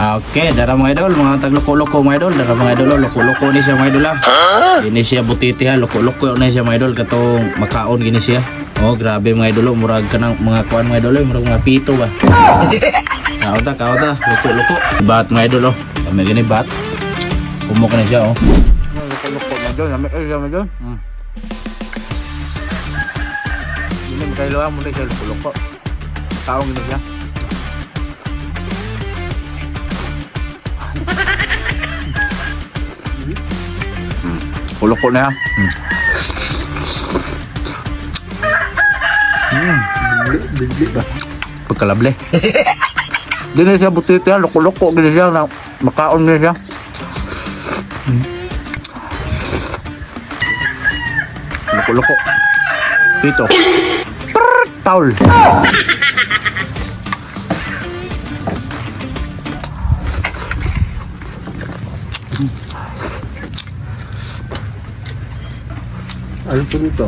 Okay, dara mga idol, mga tagloko-loko mga idol, dara mga idol, oh, loko-loko ni siya mga idol ah. Gini siya butiti ha, loko-loko na siya mga idol, katong makaon gini siya. Oh, grabe mga idol, oh, murag kanang mga kuan mga idol, oh, murag mga pito ba. Kaon ta, kaon ta, loko-loko. Bat mga idol oh. Kami gini bat. Pumok na siya oh. Loko-loko mga idol, namit ay mga idol. Hindi mo kayo mo na siya loko-loko. Taong gini siya. Loko-loko na. Bigli ba? Pagkalable. Dili siya butiti, loko-loko gini siya na makaon gini siya. Loko-loko. Pito. Prrr, Paul. Ano po dito?